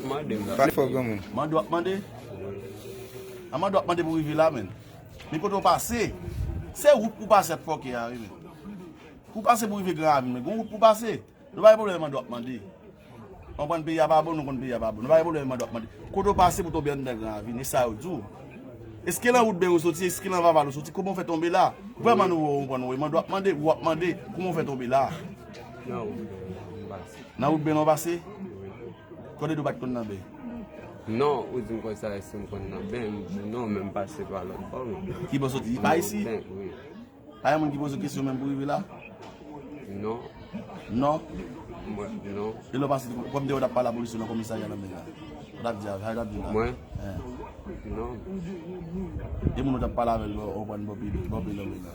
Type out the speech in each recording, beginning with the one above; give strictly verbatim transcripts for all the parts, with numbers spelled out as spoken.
Mande m la. Pale fò, granmoun. Mande w ap mande? A mande w ap mande pou rive la, menn. Men kote w pase? Se wout pou pase ak fòkè a, wi, menn. Pou pase pou rive Gran Ravin, men gon wout pou pase. Nou pa gen pwoblèm mande w ap mande. Konprann peyi a pa bon, nou konn peyi a pa bon. Nou pa gen pwoblèm mande w ap mande. Kote w pase pou tonbe anndan Gran Ravin, e sa yo di w. Èske nan wout Bèy ou soti, èske nan Vaval ou soti, kòman w fè tonbe la? Vrèman nou wè w konprann, wi, mande w ap mande, ou ap mande, kòman w fè tonbe la? Nan wout Bèy m pase. Nan wout Bèy w pase? Wi. Kote w pa t konn nan Bèy? Non, ou di m konsa, èske m konn nan Bèy? M di w non, men m pase pa lòt bò, men. Ki bò soti? Pa isi? Bèy, wi. Pa gen moun ki poze w kesyon menm pou rive la? Non. Non? Mwen, non. E lè w pase, kòm te wè w t ap pale a polis yo nan komisarya nan Bèy la. Ou t ap di a, sa w t ap di la? Mwen? Eh. Non. E moun ou t ap pale avè l, ou pran bò pi, bò pi nan Bèy la?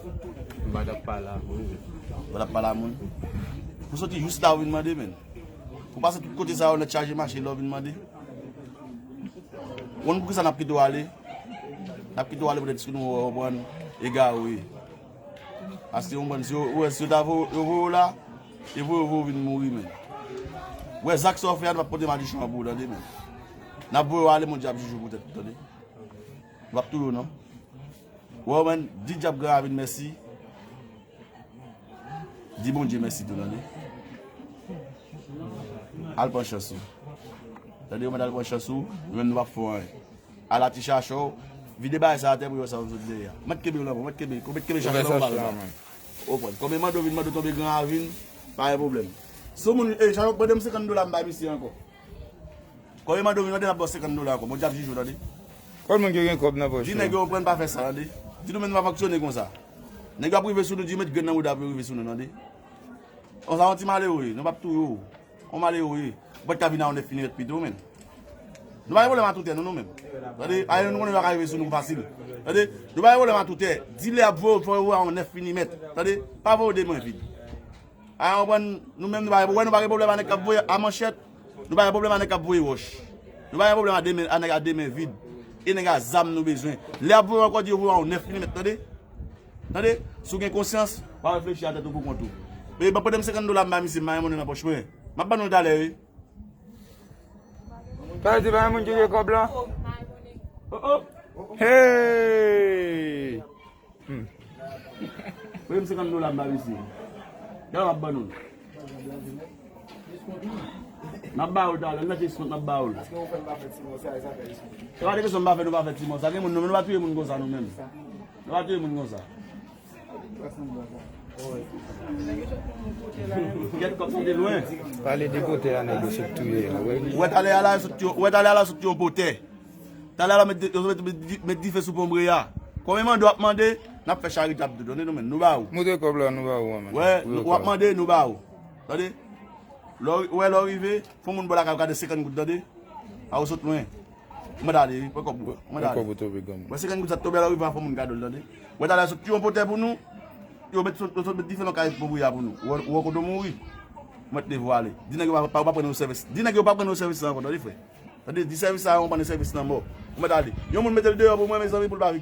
M pa t ap pale a moun. Ou t ap pale a moun? Ou soti jis la ou vin mande, menn. Ou pase tout kote sa yo, nèt chaje mache, lè w vin mande. Ou konn poukisa n ap kite w ale? N ap kite w ale poutèt si nou wè w pran egare. Paske w konprann, si yo, ou wè, si yo ta voye, yo voye w la, e voye, voye w vin mouri, menn. Ou wè zak sa w fè a, nou p ap pote madichon an pou ou, tande, menn. N ap voye w ale, Bondye ap jije w poutèt ou, tande. Nou p ap touye w, non. Ou wè, menn, di dyab Gran Ravin mèsi. Di Bondye mèsi tou, tande. Al pran chans ou. Tande, ou mèt al pran chans ou, nou menm nou p ap fè w anyen. Al ati chache w, vide bagay sa atè pou yo sa w sot dèyè a. Mèt kenbe w nan men, mèt kenbe, mèt kenbe chache nan men. Ou konprann? Kòm e mande w vin mande w tonbe Gran Ravin, pa gen pwoblèm. Si w moun, e, chache w mande m senkant dola m bay misye ankò. Kòm e mande w vin mande n ap ba w senkant dola ankò, Bondye ap jije w, tande. Kòm moun ki gen kòb nan pòch yo. Di nèg yo konprann pa fè sa, tande. Di nou menm nou pa fonksyone konsa. Nèg yo ap rive sou nou, di yo met grenn nan bouda pou yo rive sou nou, tande. Konsa yon ti malere, nou p ap touye w. Yon malere, ou pa t ka vin a yon nèf milimèt pito, menn. Nou pa gen pwoblèm a toutè, non, nou menm. Tande, ayen nou konnen yo pa ka rive sou nou fasil. Tande, nou pa gen pwoblèm a toutè. Di lè y ap voye w, fò yo voye a yon nèf milimèt. Tande, pa voye de men vid. A, w konprann, nou menm, nou pa, wè, nou pa gen pwoblèm a nèg k ap voye a manchèt, nou pa gen pwoblèm a nèg k ap voye wòch. Nou pa gen pwoblèm a de men, a nèg a de men vid. E nèg a zam nou bezwen. Lè y ap voye ankò, di yo voye yon nèf milimèt, tande? Tande? Si w gen konsyans, w a reflechi a tèt ou pou kont ou. E ban pote m senkant dola m ba misye, m pa gen monnen nan pòch mwen. M ap ban nou talè, wi. Sa vle di pa gen moun ki gen kòb la? Oh, oh. Hey! Hmm. Premye senkant dola m ba misye. Dayè m ap ban nou l. M ap ba ou l talè, m nan eskont m ap ba ou l. Èske ou fè m pa fè ti mò sa, e sa fè eskont? Se pa de kesyon m pa fè nou pa fè ti mò sa. Gen moun nou menm, nou pa touye moun konsa nou menm. Nou pa touye moun konsa. Gèt kòb sa te lwen. Pale de pòtè a nèg yo sot touye a, wi. Ou wè talè a la, sot yo, ou wè talè a la sot yon pòtè. Talè a la met, met, met, met dife sou ponbre a. Konbyen mande w ap mande, n ap fè charite ap dodo, nou menm, nou ba ou. Montre kòb la, nou ba ou an, man. Wè, w ap mande, nou ba ou. Tande? Lè w, wè lè w rive, fè yon moun bò lakay ou ka de senkant goud, tande? A ou sot lwen. Mwen t ale, wi, pran kòb ou. Mwen t ale. Pran kòb ou tonbe, granmoun. Mwen senkant goud sa t tonbe a lè w rive a fè moun kado l, tande. Mwen t ale sot tiye yon pòtè pou nou. Yo met sot, yo sot met dife nan kay pou bouya pou nou. Ou wè, ou wè kote w mouri. Mwen t leve w ale. Di nèg yo pa, pa, pa pran nou sèvis. Di nèg yo pa pran nou sèvis la ankò, tande, frè. Tande, di sèvis sa a, yon pran nou sèvis lanmò. Mwen t ale. Yon moun mete l deyò pou mwen, mezanmi, pou l pa vin.